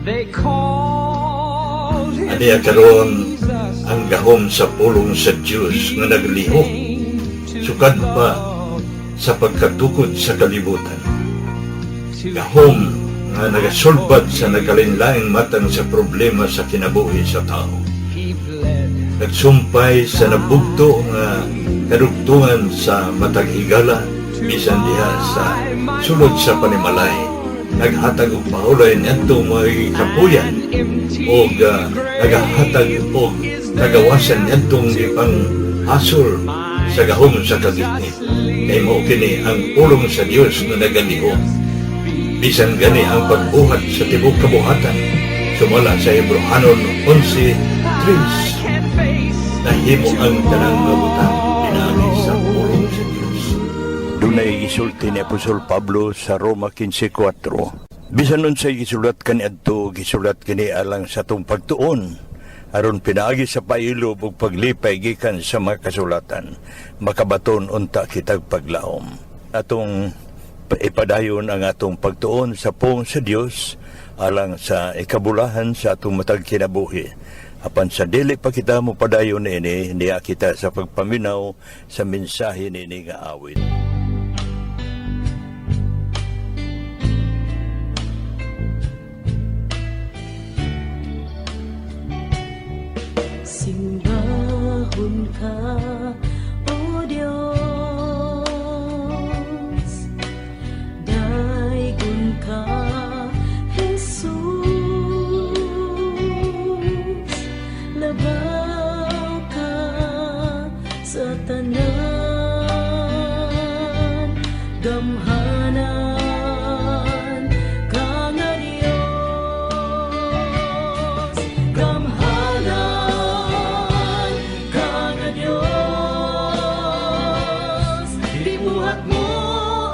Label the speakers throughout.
Speaker 1: They called him
Speaker 2: Aniya karon
Speaker 1: Jesus.
Speaker 2: Ang gahom sa pulong sa Dios nga naglihok sukad pa sa pagkatukod sa kalibutan. Gahom nga nagasulbad sa nagkalainlaing matang sa problema sa kinabuhi sa tao.
Speaker 1: He bled.
Speaker 2: Nagsumpay sa nabugto nga kadugtungan sa matag higala bisan diha sa sulod sa panimalay. Naghatag og pahuloy niadtong mga kapuyan og nagahatag og kagawasan niadtong gipang hasol sa gahom sa kagitnit. Kay mao kini ang pulong sa Dios nga nagalihok. Bisan gani ang pagbuhat sa tibuok kabuhatan, sumala sa Hebrohanon 11:3,
Speaker 1: Can face
Speaker 2: nahimo ang tanang mga butang pinaagi sa pulong sa Dios. Dunay gisulti ni Apostol Pablo sa Roma 15:4. Bisan unsay gisulat kaniadto, gisulat kini alang sa atong pagtuon aron pinaagi sa pailob ug paglipay gikan sa mga kasulatan, makabaton unta kitag paglaom. Atong ipadayon ang atong pagtuon sa pulong sa Dios alang sa ikabulahan sa atong matag kinabuhi. Apan sa dili pa kita mopadayon niini, niya kita sa pagpaminaw sa mensahe niini nga awit.
Speaker 3: Simbahon ka, O Dios, Daygon ka, Jesus, Labaw ka sa tanan, Gamhanan ka nga Dios, Gamhanan ka nga Dios, Gibuhat mo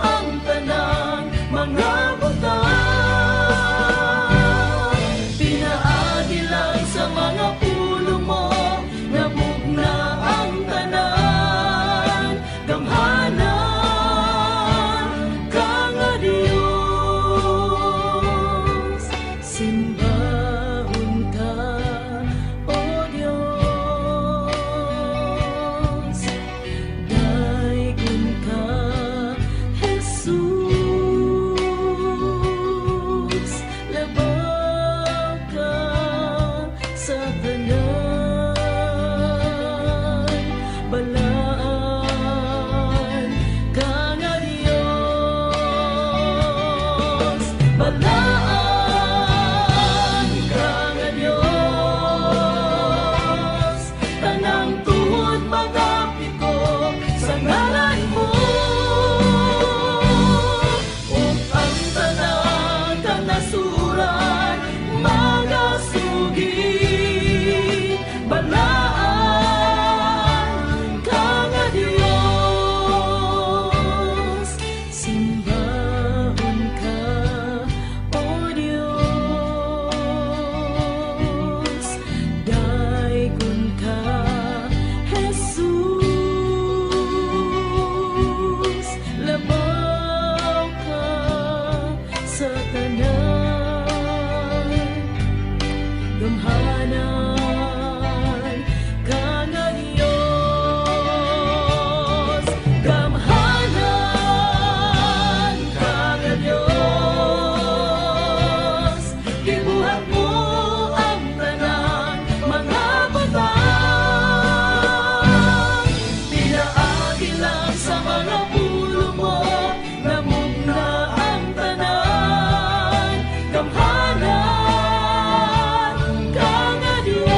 Speaker 3: ang tanang mga butang, Pinaagi lang sa mga pulong mo, namugna ang tanan, Gamhanan ka nga Dios. Simbahon ka, O Dios, Daygon ka, Jesus, Labaw ka sa tanan, Balaan ka nga Dios, Balaan ka nga Dios, Tanang tuhod magapiko sa ngalan mo, Ug ang tanang kanasuran magasugid, Balaan ka nga Dios. Simbahon ka, O Dios, Daygon ka, Jesus, Labaw ka sa tanan, Gamhanan ka nga Dios, Gamhanan ka nga Dios, Gibuhat mo ang tanang mga butang, Pinaagi lang sa mga pulong mo, namugna ang tanan, Gamhanan ka nga Dios.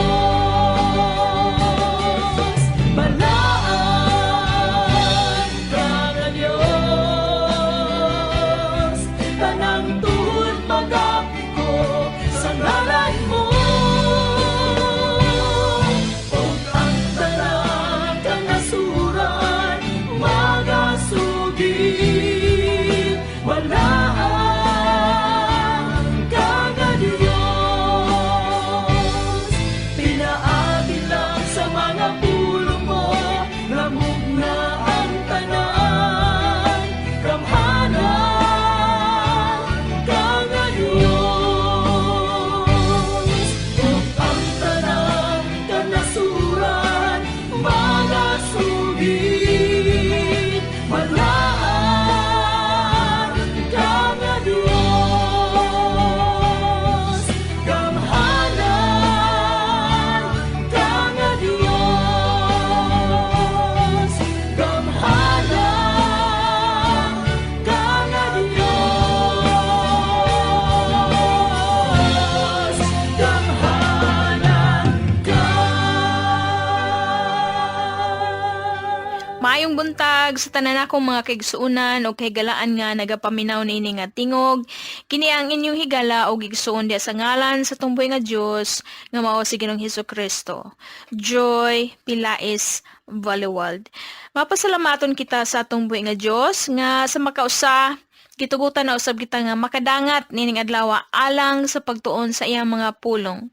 Speaker 4: Maayong buntag sa tanan akong mga kaigsuonan o kahigalaan nga nagapaminaw niini nga tingog. Kini ang inyong higala og igsuon diha sa ngalan sa tumboy nga Dios nga mao si Ginoong Hesus Kristo. Joy Pilais Valewald. Mapasalamaton kita sa atong buhi nga Dios nga sa makausa gitugutan na usab kita nga makadangat nining adlaw alang sa pagtuon sa iyang mga pulong.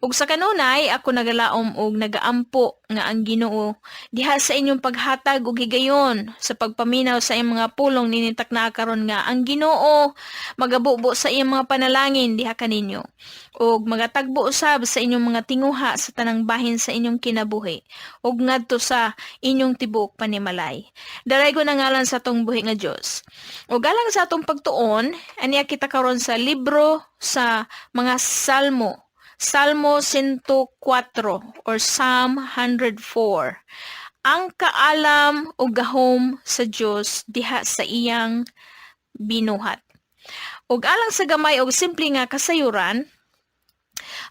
Speaker 4: Ug sa kanunay ako nagalaom og nagaampo nga ang Ginoo diha sa inyong paghatag og higayon sa pagpaminaw sa iyang mga pulong nining takna karon nga ang Ginoo magabubo sa iyang mga panalangin diha kaninyo ug magatagbo usab sa inyong mga tinguha sa tanang bahin sa inyong kinabuhi ug ngadto sa inyong tibuok panimalay. Dalaygon ang ngalan sa atong buhi nga Dios. Ug alang sa atong pagtuon, aniya kita karon sa libro sa mga Salmo. Salmo 104 or Psalm 104. Ang kaalam o gahom sa Dios diha sa iyang binuhat. Ug alang sa gamay og simple nga kasayuran,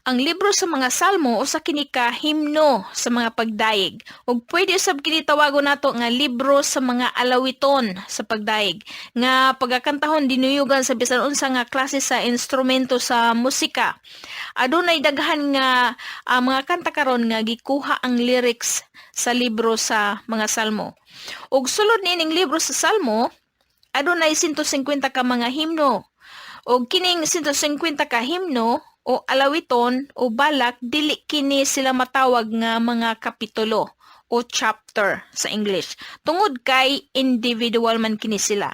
Speaker 4: ang libro sa mga Salmo usa kini ka himno sa mga pagdayeg, ug pwede usab kini tawagon nato nga libro sa mga alawiton sa pagdayeg nga pagakantahon dinuyugan sa bisan unsa nga klase sa instrumento sa musika. Adunay daghan nga mga kanta karon nga gikuha ang lyrics sa libro sa mga Salmo. Ug sulod niining libro sa Salmo, adunay 150 ka mga himno. Og kining 150 ka himno o alawiton o balak, dili kini sila matawag nga mga kapitulo o chapter sa English tungod kay individual man kini sila.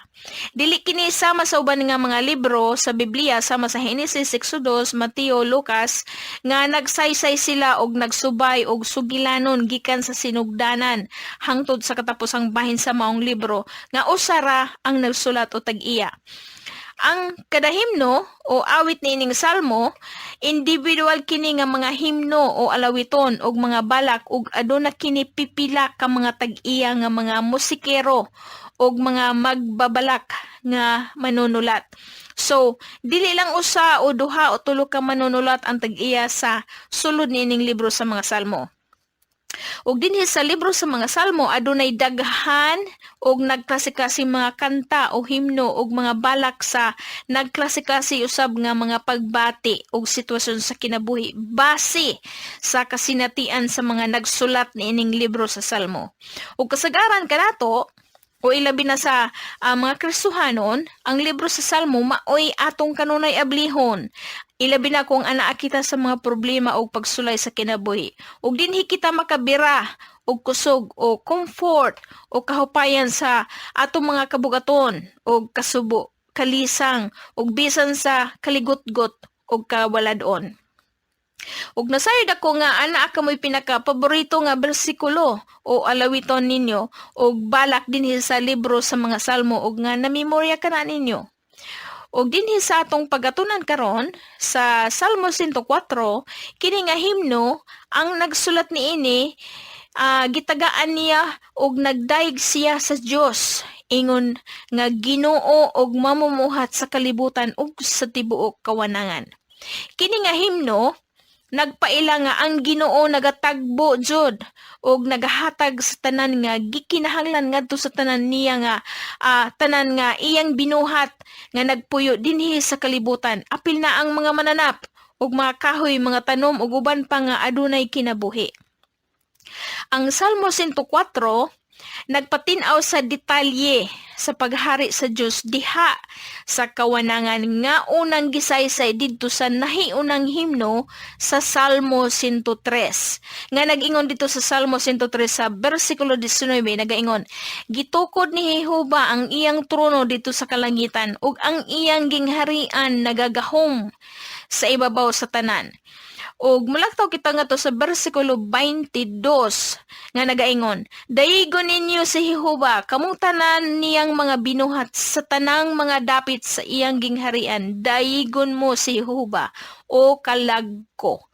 Speaker 4: Dili kini sama sa uban nga mga libro sa Biblia sama sa Genesis, Exodus, Mateo, Lucas nga nagsaysay sila og nagsubay og sugilanon gikan sa sinugdanan hangtod sa katapusang bahin sa maong libro nga usa ra ang nagsulat o tag-iya. Ang kada himno o awit niining salmo, individual kini nga mga himno o alawiton og mga balak ug aduna kini pipila ka mga tag-iya nga mga musikero og mga magbabalak nga manunulat. So, dili lang usa o duha o tulo ka manunulat ang tag-iya sa sulod niining libro sa mga Salmo. Ug dinhi sa libro sa mga Salmo, adunay daghan og nagklase-klase mga kanta o himno og mga balak sa nagklase-klase usab nga mga pagbati og sitwasyon sa kinabuhi base sa kasinatian sa mga nagsulat niining libro sa Salmo. Ug kasagaran kanato o ilabi na sa mga Kristohanon, ang libro sa Salmo maoy atong kanunay ablihon. Ilabi na kung anaa kita sa mga problema o pagsulay sa kinabuhi. Ug dinhi kita makabira og kusog o comfort o kahupayan sa atong mga kabugaton o kasubo, kalisang ug bisan sa kaligutgot o kawaladon. Ug nasayod ako nga ana kamoy pinaka paborito nga bersikulo o alawiton ninyo og balak dinhi sa libro sa mga Salmo ug nga namemorya kana ninyo. Og dinhi sa atong pagatunan karon sa Salmo 104, kini nga himno, ang nagsulat niini gitagaan niya og nagdayeg siya sa Dios ingon nga Ginoo og mamumuhat sa kalibutan ug sa tibuok kawanangan. Kini nga himno nagpaila nga ang Ginoo nagatagbo jud og nagahatag sa tanan nga gikinahanglan ngadto sa tanan niya nga tanan nga iyang binuhat nga nagpuyo dinhi sa kalibutan, apil na ang mga mananap ug mga kahoy, mga tanom ug uban pa nga adunay kinabuhi. Ang Salmo 104 nagpatin-aw sa detalye sa paghari sa Dios diha sa kawanangan nga unang gisaysay didto sa nahiunang himno sa Salmo 103 nga nag-ingon dito sa Salmo 103 sa bersikulo 19, nagaingon, "Gitukod ni Jehova ang iyang trono dito sa kalangitan ug ang iyang gingharian nagagahom sa ibabaw sa tanan." Ug mulaktaw kita nga to sa bersikulo 22 nga nagaingon, "Dayigon ninyo si Jehova, kamong tanan niyang mga binuhat sa tanang mga dapit sa iyang gingharian. Dayigon mo si Jehova, o kalag ko."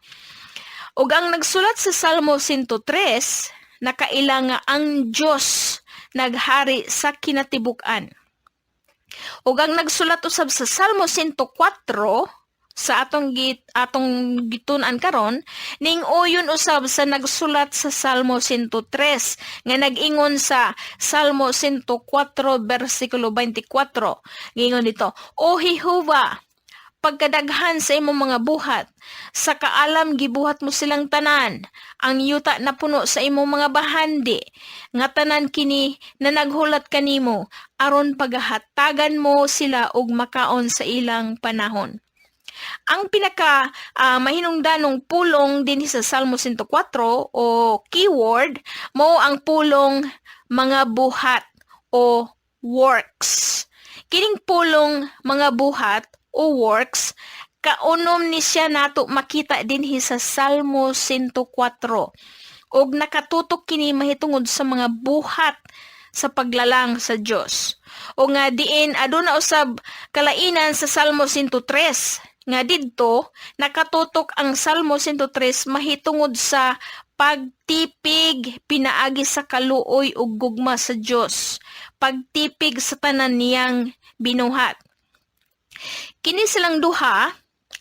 Speaker 4: Ug ang nagsulat sa Salmo 103 nakaila nga ang Dios naghari sa kinatibuk-an. Ug ang nagsulat usab sa Salmo 104 sa atong gitun-an karon ning uyon usab sa nagsulat sa Salmo 103 nga nag-ingon sa Salmo 104 bersikulo 24. Ngingon dito, "O Jehova, pagkadaghan sa imong mga buhat, sa kaalam gibuhat mo silang tanan. Ang yuta napuno sa imong mga bahandi, nga tanan kini na naghulat kanimo aron pagahatagan mo sila og makaon sa ilang panahon." Ang pinaka mahinungdanong pulong din sa Salmo 104 o keyword mo ang pulong "mga buhat" o "works". Kining pulong "mga buhat" o "works" kaunom ni siya nato makita dinhi sa Salmo 104 og nakatutok kini mahitungod sa mga buhat sa paglalang sa Dios. O nga diin aduna usab kalainan sa Salmo 103 nga didto nakatutok ang Salmo 103 mahitungod sa pagtipig pinaagi sa kaluoy ug gugma sa Dios, pagtipig sa tanan niyang binuhat. Kini silang duha,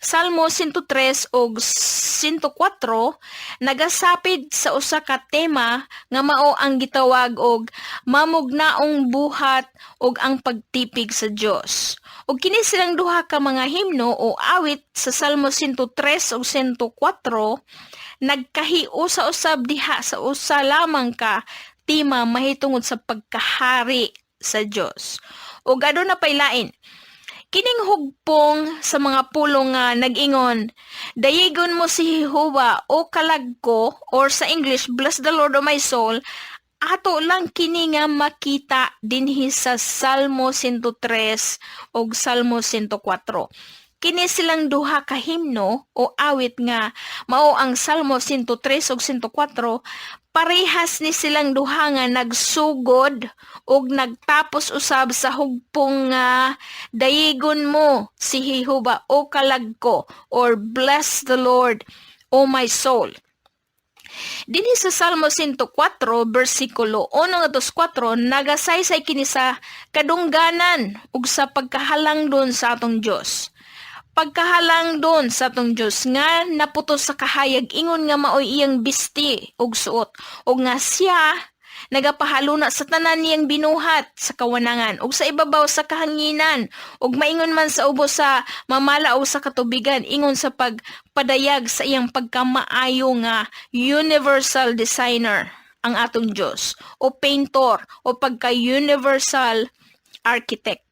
Speaker 4: Salmo 103 ug 104, nagasapid sa usa ka tema nga mao ang gitawag og mamugnaong buhat ug ang pagtipig sa Dios. Ug kini silang duha ka mga himno o awit sa Salmo 103 ug 104 nagkahiusa usab diha sa usa lamang ka tema mahitungod sa pagkahari sa Dios. Ug aduna pay lain. Kining hugpong sa mga pulong nga nag-ingon, "Dayigon mo si Jehova, o kalag ko," or sa English, "Bless the Lord, O my soul," ato lang kini nga makita dinhi sa Salmo 103 ug Salmo 104. Kini silang duha ka himno o awit nga mao ang Salmo 103 ug 104, parehas ni silang duha nga nagsugod ug nagtapos usab sa hugpong nga "Dayigon mo si Jehova, o kalag ko," or "Bless the Lord, O my soul." Dinhi sa Salmo 104 bersikulo 1 ngadto 4, nagasaysay kini sa kadungganan ug sa pagkahalangdon sa atong Dios. Pagkahalangdon sa atong Dios nga naputos sa kahayag ingon nga maoy iyang bisti ug suot ug nga siya nagapahaluna sa tanan niyang binuhat sa kawanangan ug sa ibabaw sa kahanginan ug maingon man sa ubos sa mamala o sa katubigan, ingon sa pagpadayag sa iyang pagkamaayo nga universal designer ang atong Dios o painter o pagka-universal architect.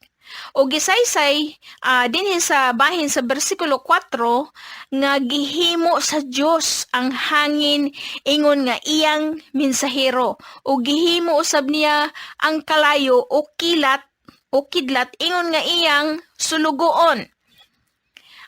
Speaker 4: O gisaysay dinhi sa bahin sa bersikulo 4 nga gihimo sa Dios ang hangin ingon nga iyang mensahero o gihimo usab niya ang kalayo o kilat o kidlat ingon nga iyang sulugoon.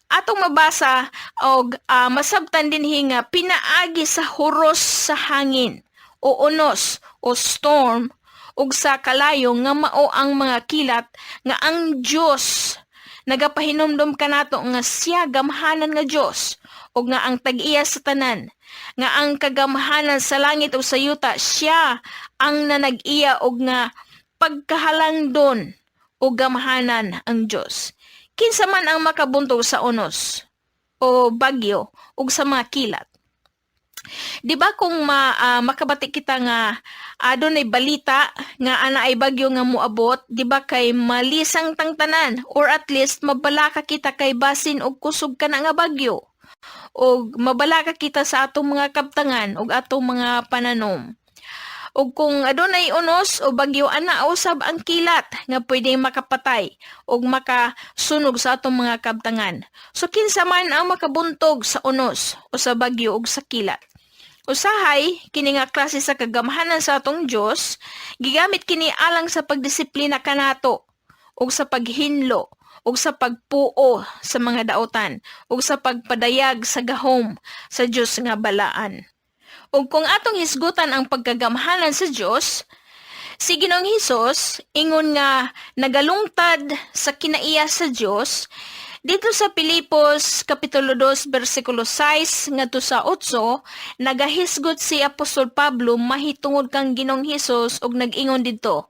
Speaker 4: Atong mabasa og masabtan dinhi nga pinaagi sa huros sa hangin o unos o storm ug sa kalayo nga mao ang mga kilat nga ang Dios nagapahinumdom kanato nga siya gamhanan nga Dios ug nga ang tag-iya sa tanan, nga ang kagamhanan sa langit ug sa yuta siya ang nanag-iya ug nga pagkahalangdon ug gamhanan ang Dios. Kinsa man ang makabuntog sa unos o bagyo ug sa mga kilat? Di ba kung makabati kita nga adunay balita nga ana ay bagyo nga moabot, di ba kay malisang tang tanan or at least mabalaka kita kay basin og kusog kana nga bagyo? Og mabalaka kita sa atong mga kabtangan ug atong mga pananom. Ug kung adunay unos o bagyo, ana usab ang kilat nga pwedeng makapatay ug makasunog sa atong mga kabtangan. So kinsa man ang makabuntog sa unos o sa bagyo ug sa kilat? Usahay, kini nga klase sa kagamhanan sa atong Dios, gigamit kini alang sa pagdisiplina kanato ug sa paghinlo ug sa pagpuo sa mga daotan ug sa pagpadayag sa gahom sa Dios nga balaan. Ug kung atong hisgutan ang pagkagamhanan sa Dios, si Ginoong Hesus ingon nga nagalungtad sa kinaiya sa Dios, Dito sa Pilipos Kapitulo 2 bersikulo 6 ngadto sa 8, nagahisgot si Apostol Pablo mahitungod kang Ginoong Hesus ug nag-ingon didto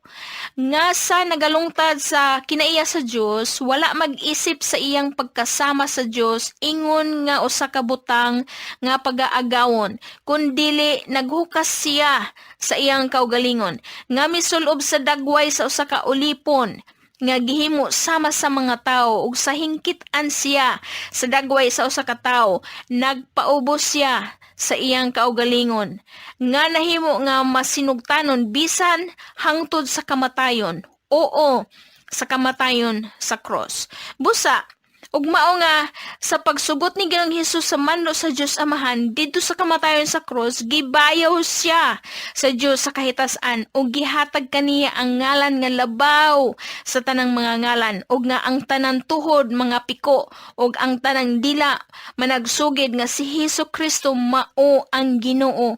Speaker 4: nga sa nagalungtad sa kinaiya sa Dios, wala mag-isip sa iyang pagkasama sa Dios ingon nga usa ka butang nga pagaagawon, kundili naghukas siya sa iyang kaugalingon nga misulob sa dagway sa usa ka ulipon nga gihimo sama sa mga tawo, ug sa hingkitan siya sa dagway sa usa ka tawo, nagpaubos siya sa iyang kaugalingon nga nahimo nga masinugtanon bisan hangtod sa kamatayon, oo, sa kamatayon sa cross. Busa ug mao nga sa pagsugot ni Ginoong Hesus sa mando sa Dios Amahan didto sa kamatayon sa cross, gibayaw siya sa Dios sa kahitasan ug gihatag kaniya ang ngalan nga labaw sa tanang mga ngalan, ug nga ang tanang tuhod mga piko ug ang tanang dila managsugid nga si Hesus Kristo mao ang Ginoo,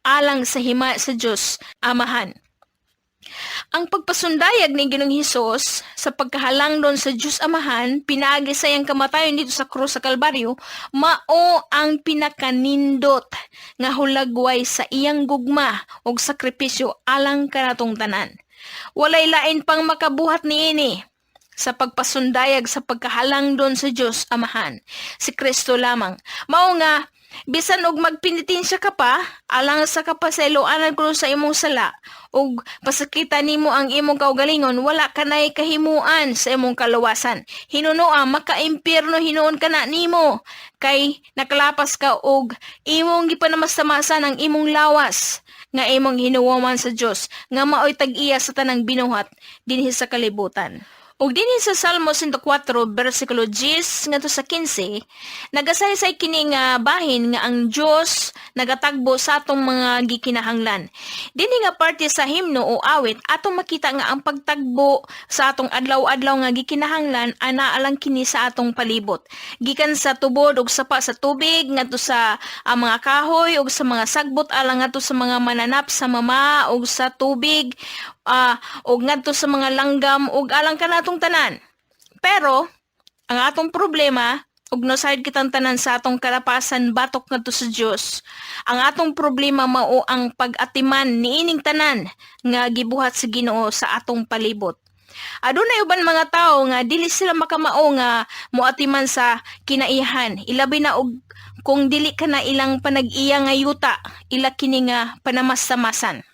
Speaker 4: alang sa himaya sa Dios Amahan. Ang pagpasundayag ni Ginoong Hesus sa pagkahalangdon sa Dios Amahan pinaagi sa iyang kamatayon dito sa krus sa Kalbaryo mao ang pinakanindot nga hulagway sa iyang gugma ug sakripisyo alang kanatong tanan. Walay lain pang makabuhat niini sa pagpasundayag sa pagkahalangdon sa Dios Amahan. Si Kristo lamang. Mao nga bisan og magpenitensya ka pa alang sa kapasayloanan kuno sa imong sala ug pasakita nimo ang imong kaugalingon, wala kanay kahimuan sa imong kalawasan. Hinunoa makaimpierno hinuon kana nimo kay nakalapas ka og imong gipanamastamasan ang imong lawas nga imong hinuwaman sa Dios nga maoy tag-iya sa tanang binuhat dinhi sa kalibutan. Ug dinhi sa Salmo 104 bersikulo 10 ngadto sa 15, nagasaysay kini nga bahin nga ang Dios nagatagbo sa atong mga gikinahanglan. Dinhi nga parte sa himno o awit, atong makita nga ang pagtagbo sa atong adlaw-adlaw nga gikinahanglan anaa lang kini sa atong palibot. Gikan sa tubod ug sapa sa tubig ngadto sa ang mga kahoy ug sa mga sagbot, alang ngadto sa mga mananap sa mama ug sa tubig, ug ngadto sa mga langgam ug alang kanatong tanan. Pero ang atong problema, ug nosayod kitang tanan sa atong kalapasan batok ngadto sa Dios, ang atong problema mao ang pag-atiman niining tanan nga gibuhat sa Ginoo sa atong palibot. Adunay uban mga tawo nga dili sila makamao nga moatiman sa kinaihan, ilabi na og kung dili ka na ilang panag-iya nga yuta, ila kini nga panamastamasan.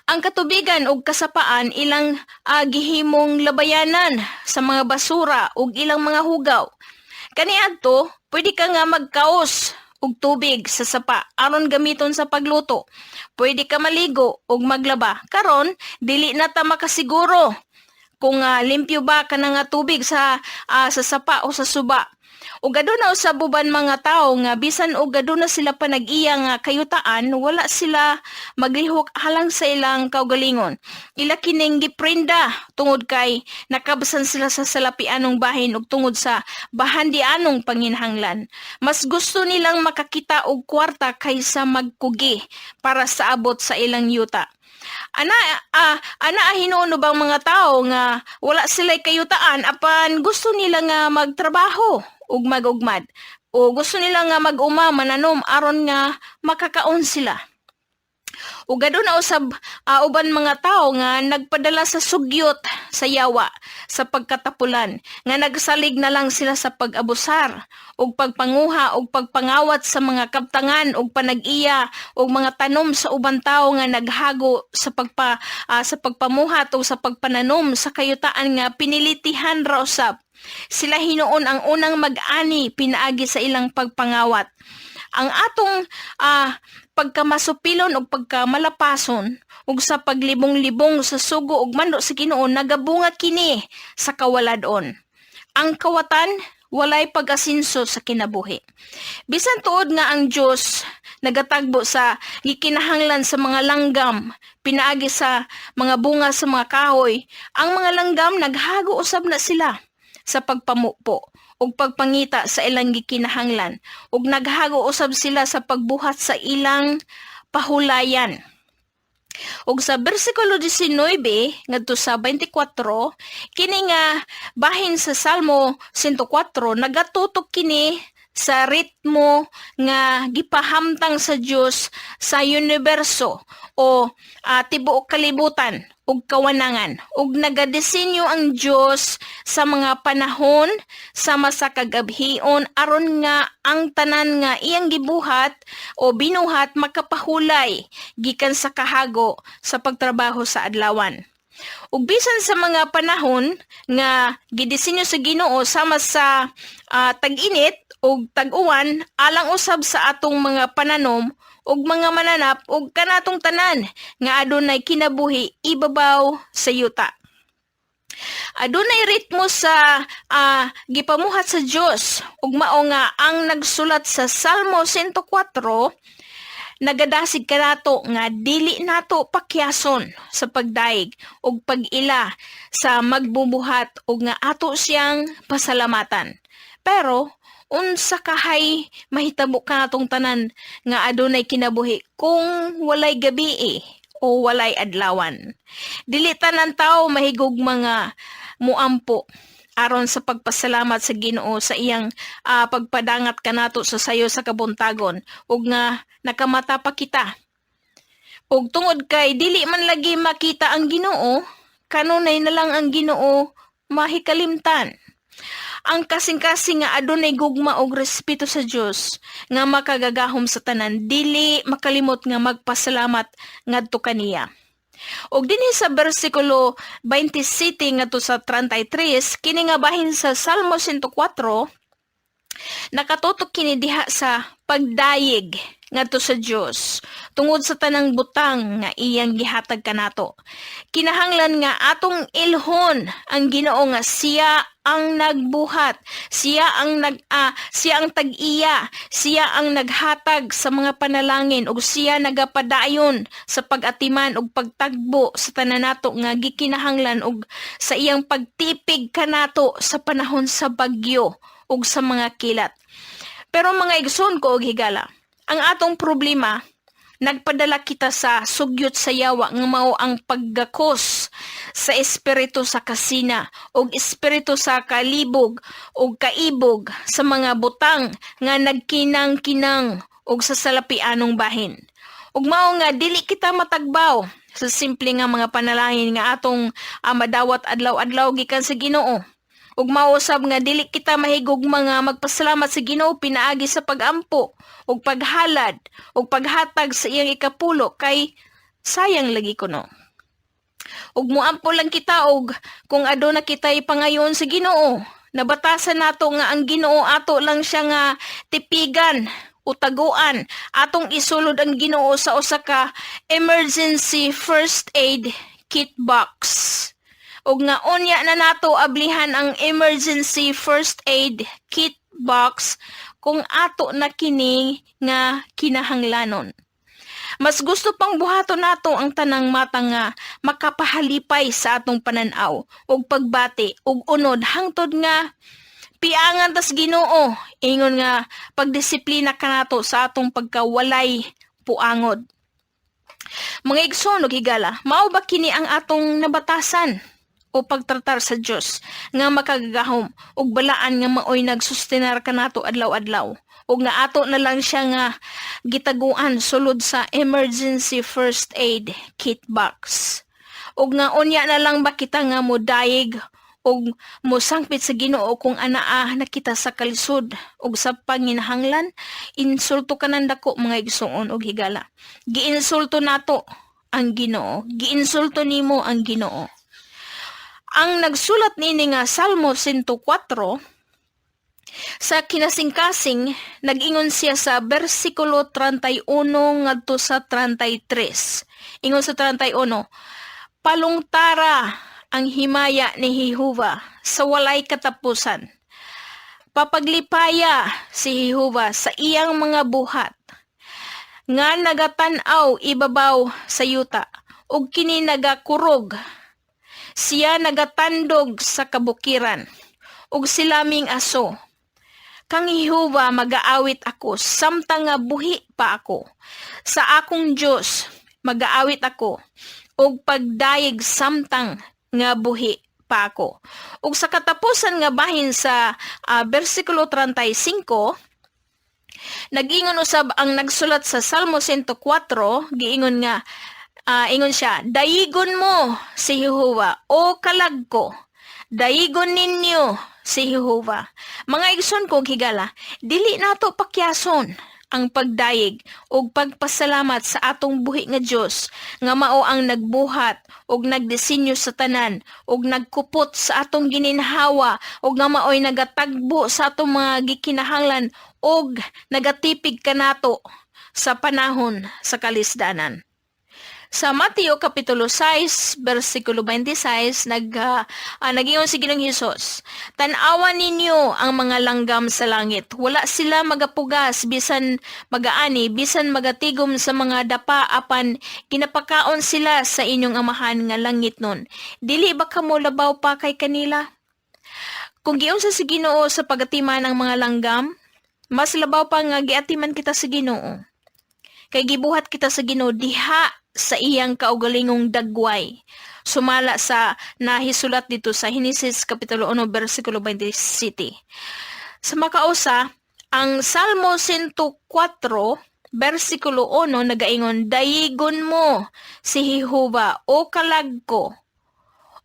Speaker 4: Ang katubigan ug kasapaan ilang gihimong labayanan sa mga basura ug ilang mga hugaw. Kaniadto, pwede ka nga magkaos og tubig sa sapa aron gamiton sa pagluto. Pwede ka maligo ug maglaba. Karon, dili na ta makasiguro kung limpyo ba kana nga tubig sa sapa o sa suba. Ug aduna usab uban mga tawo nga bisan og aduna sila panag-iya nga kayutaan, wala sila maglihok alang sa ilang kaugalingon. Ila kining giprenda tungod kay nakabsan sila sa salapianong bahin ug tungod sa bahandianong panginhanglan. Mas gusto nilang makakita og kwarta kaysa magkugi para sa abot sa ilang yuta. Ana hinuon bang mga tao nga wala sila kayutaan apan gusto nila nga magtrabaho ug magugmad o gusto nila nga mag-uma, mananom aron nga makakaon sila. Ug aduna usab uban mga tawo nga nagpadala sa sugyot sa yawa sa pagkatapulan nga nagsalig na lang sila sa pag-abusar ug pagpanguha ug pagpangawat sa mga kabtangan ug panag-iya ug mga tanom sa uban tawo nga naghago sa pagpamuhat ug sa pagpananom sa kayutaan nga pinilitihan ra usab. Sila hinuon ang unang mag-ani pinaagi sa ilang pagpangawat. Ang atong pagkamasupilon ug pagkamalapason ug sa paglibong-libong sa sugo ug mando sa Ginoo nagabunga kini sa kawaladon. Ang kawatan walay pag-asinso sa kinabuhi. Bisan tuod nga ang Dios nagatagbo sa gikinahanglan sa mga langgam pinaagi sa mga bunga sa mga kahoy, ang mga langgam naghago usab na sila sa pagpamupo ug pagpangita sa ilang gikinahanglan ug naghago usab sila sa pagbuhat sa ilang pahulayan. Ug sa bersikulo 19 ngadto sa 24, kini nga bahin sa Salmo 104 nagatutok kini sa ritmo nga gipahamtang sa Dios sa universo o tibuok kalibutan ug kawanangan, ug nagadisenyo ang Dios sa mga panahon sama sa kagabhion aron nga ang tanan nga iyang gibuhat o binuhat makapahulay gikan sa kahago sa pagtrabaho sa adlawan. Ug bisan sa mga panahon nga gidisenyo sa Ginoo sama sa tag-init ug tag-uwan alang usab sa atong mga pananom ug mga mananap ug kanatong tanan nga adunay kinabuhi ibabaw sa yuta. Adunay ritmo sa gipamuhat sa Dios, ug mao nga ang nagsulat sa Salmo 104 nagadasig kanato nga dili nato pakyason sa pagdayeg ug pag-ila sa magbubuhat ug nga ato siyang pasalamatan. Pero unsa kahay mahitabo kanatong tanan nga adunay kinabuhi kung walay gabii o walay adlawan? Dili tanan tawo mahigog mga muampo aron sa pagpasalamat sa Ginoo sa iyang pagpadangat kanato sa sayo sa kabuntagon ug nga nakamata pa kita. Ug tungod kay dili man lagi makita ang Ginoo, kanunay na lang ang Ginoo mahikalimtan. Ang kasing-kasing nga adunay gugma og respeto sa Dios nga makagagahom sa tanan dili makalimot nga magpasalamat ngadto kaniya. Og dinhi sa bersikulo 27 ngadto sa 33, kini nga bahin sa Salmo 104 nakatutok kini diha sa pagdayeg ngadto sa Dios tungod sa tanang butang nga iyang gihatag kanato. Kinahanglan nga atong ilhon ang Ginoo nga siya ang nagbuhat, siya ang tag-iya, siya ang naghatag sa mga panalangin ug siya nagapadayon sa pag-atiman ug pagtagbo sa tanan nato nga gikinahanglan ug sa iyang pagtipig kanato sa panahon sa bagyo ug sa mga kilat. Pero mga igsoon ko og higala, ang atong problema, nagpadala kita sa sugyot sa yawa nga mao ang paggakos sa espiritu sa kasina ug espiritu sa kalibog ug kaibog sa mga butang nga nagkinang-kinang ug sa salapianong bahin. Ug mao nga dili kita matagbaw sa simple nga mga panalangin nga atong madawat adlaw-adlaw gikan sa Ginoo. Ug mausab nga dili kita mahigog mga magpasalamat sa Ginoo pinaagi sa pagampo ug paghalad ug paghatag sa iyang ikapulo kay sayang lagi kuno. Ug muampo lang kita og kung aduna kitay pangayon sa Ginoo. Nabatasan nato nga ang Ginoo ato lang siya nga tipigan o taguan. Atong isulod ang Ginoo sa usa ka emergency first aid kit box. Ug nga unya na nato ablihan ang emergency first aid kit box kung ato na kini nga kinahanglanon. Mas gusto pang buhaton nato ang tanang mata nga makapahalipay sa atong pananaw ug pagbati ug unod hangtod nga piangan tas Ginoo ingon nga pagdisiplina kanato sa atong pagkawalay puangod. Mga igsoon ug higala, mao ba kini ang atong nabatasan o pagtratar sa Dios nga makagagahom ug balaan nga maoy nagsustenar kanato adlaw-adlaw ug nga ato na lang siya nga gitaguan sulod sa emergency first aid kit box? Ug nga unya na lang ba kita nga modayeg ug mosangpit sa Ginoo kung anaa na kita sa kalisod ug sa panginahanglan? Insulto kanan dako, mga igsoon ug higala. Giinsulto nato ang Ginoo. Giinsulto nimo ang Ginoo. Ang nagsulat niini nga Salmo 104 sa kinasingkasing nag-ingon siya sa bersikulo 31 ngadto sa 33. Ingon sa 31, "Palungtara ang himaya ni Jehova sa walay katapusan. Papaglipaya si Jehova sa iyang mga buhat nga nagatan-aw ibabaw sa yuta ug kini nagakurog. Siya nagatandog sa kabukiran ug silaming aso. Kang Jehova magaawit ako samtang nga buhi pa ako. Sa akong Dios Magaawit ako og pagdayeg samtang nga buhi pa ako. Ug sa katapusan nga bahin sa bersikulo 35, nagingon usab ang nagsulat sa Salmo 104, giingon nga ingon siya, "Dayigon mo si Jehova, o kalag ko. Dayigon ninyo si Jehova." Mga igsoon ko higala, dili nato pakyason ang pagdayeg ug pagpasalamat sa atong buhi nga Dios nga mao ang nagbuhat ug nagdisenyo sa tanan ug nagkupot sa atong gininhawa ug nga maoy nagatagbo sa atong mga gikinahanglan ug nagatipig kanato sa panahon sa kalisdanan. Sa Mateo Kapitulo 6, versikulo 26, nagingon si Ginoong Hesus, "Tan-awa ninyo ang mga langgam sa langit. Wala sila magapugas, bisan magaani, bisan magatigom sa mga dapa, apan ginapakaon sila sa inyong Amahan nga langitnon. Dili ba kamo labaw pa kay kanila?" Kung giunsa si Ginoo sa pagatiman ang mga langgam, mas labaw pa nga giatiman kita sa Ginoo. Kay gibuhat kita sa Ginoo diha sa iyang kaugalingong dagway. Sumala sa nahisulat dito sa Henesis Kapitulo 1 versikulo 27. Sa makausa, ang Salmo 104 versikulo 1 nagaingon, "Dayigon mo si Jehova, o kalag ko.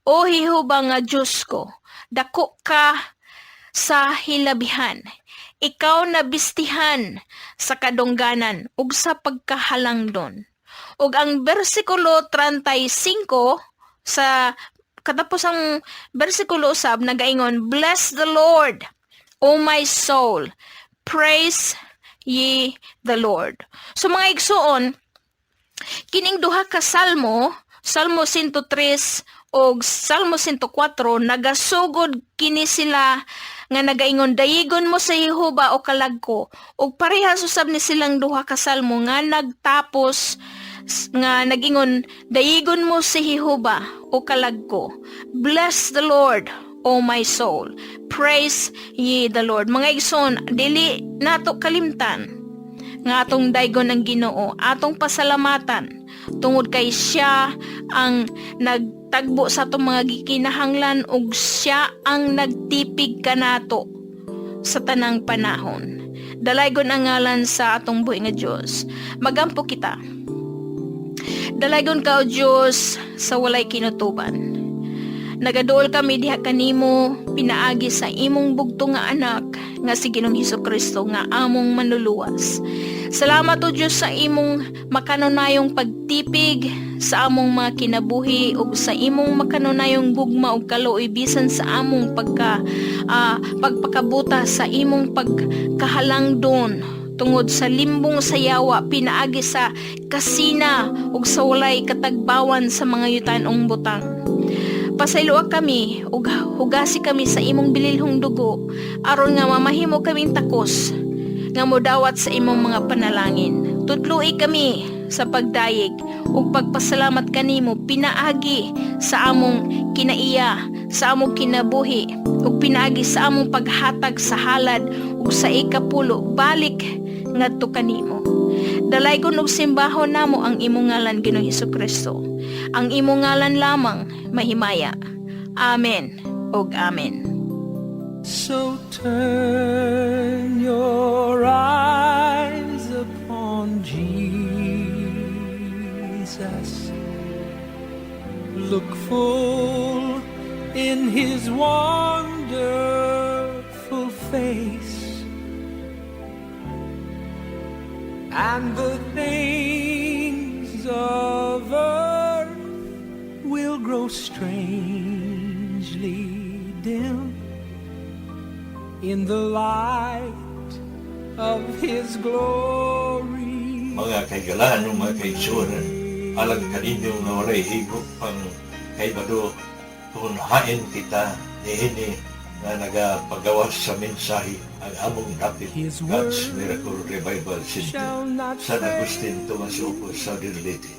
Speaker 4: O Jehova nga Diyos ko, dako ka sa hilabihan. Ikaw nabistihan sa kadungganan ug sa pagkahalangdon." Ug ang bersikulo 35 sa katapusang bersikulo usab nagaingon, "Bless the Lord, O my soul. Praise ye the Lord." So mga igsuon, kining duha ka salmo, Salmo 103 og Salmo 104, nagasugod kini sila nga nagaingon, "Dayigon mo sa Jehova, o kalag ko," ug parehas usab ni silang duha ka salmo nga nagtapos nga nagingon, "Dayigon mo si Jehova, o kalag ko. Bless the Lord, O my soul. Praise ye the Lord." Mga igsoon, dili nato kalimtan nga atong daygon ang Ginoo, atong pasalamatan tungod kay siya ang nagtagbo sa atong mga gikinahanglan ug siya ang nagtipig kanato sa tanang panahon. Dalaygon ang ngalan sa atong buhi nga Dios. Magampo kita. Dalaygon ka, O Dios, sa walay kinutuban. Nagaduol kami diha kanimo pinaagi sa imong bugto nga anak nga si Ginoong Hesus Kristo nga among manluluwas. Salamat, O Dios, sa imong makanunayong pagtipig sa among mga kinabuhi ug sa imong makanunayong gugma ug kaluoy bisan sa among pagpakabuta sa imong pagkahalangdon tungod sa limbong sa yawa pinaagi sa kasina ug sa walay katagbawan sa mga yutanong butang. Pasayloa kami ug hugasi kami sa imong bililhong dugo aron nga mamahimo kaming takos nga modawat sa imong mga panalangin. Tudloi kami sa pagdayeg ug pagpasalamat kanimo pinaagi sa among kinaiya, sa among kinabuhi ug pinaagi sa among paghatag sa halad ug sa ikapulo balik ngadto kanimo. Dalaygon ug simbahon namo ang imong ngalan, Ginoong Hesus Kristo. Ang imong ngalan lamang mahimaya. Amen ug amen.
Speaker 1: So turn your eyes upon Jesus. Look full in his wonderful face, and the things of earth will grow strangely dim in the light of his glory.
Speaker 2: Mga kahigalaan ug mga kaigsuonan, alang kaninyo nga walay higop pang kaibalo kung hain kita niini nga nagapagawas sa mensahe, ang among dapit
Speaker 1: His
Speaker 2: God's
Speaker 1: word
Speaker 2: Miracle Revival Center,
Speaker 1: shall not
Speaker 2: San Agustin, Tomas Opo, Southern Leyte.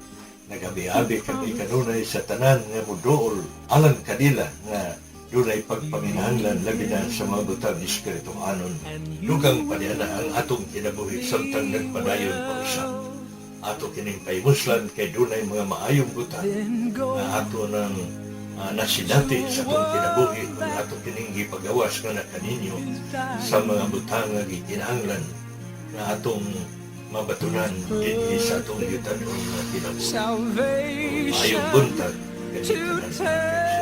Speaker 2: Nagabi-abi kami kanunay sa tanan nga muduol alang kanila nga dunay pagpanginahanglan, labi na sa mga butang espirituhanon. Dugang paniana ang atong kinabuhi samtang nagpadayon pa usab. Ato kining pahimuslan kay dunay mga maayong butang nga ato nang nasinati sa atong kinabuhi kung ato kining gipagawas nga na kaninyo sa mga butang nga gikinahanglan nga atong mabatunan dinhi sa atong yutanon nga kinabuhi.
Speaker 1: Salvation
Speaker 2: Maayong buntag
Speaker 1: to
Speaker 2: kaninyong tanan.
Speaker 1: Tell.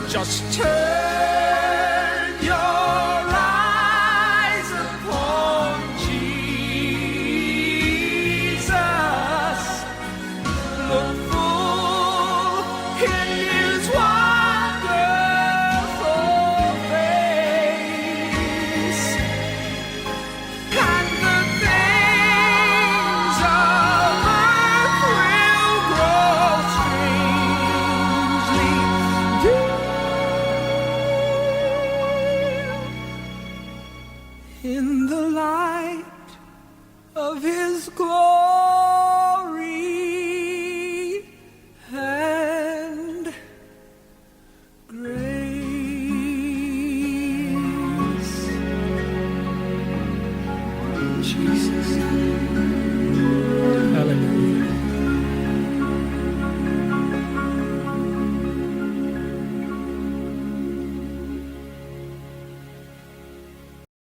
Speaker 1: Just turn your eyes upon Jesus. Look full in His wonderful face, and the things of earth will grow strangely dim in the light of His glory.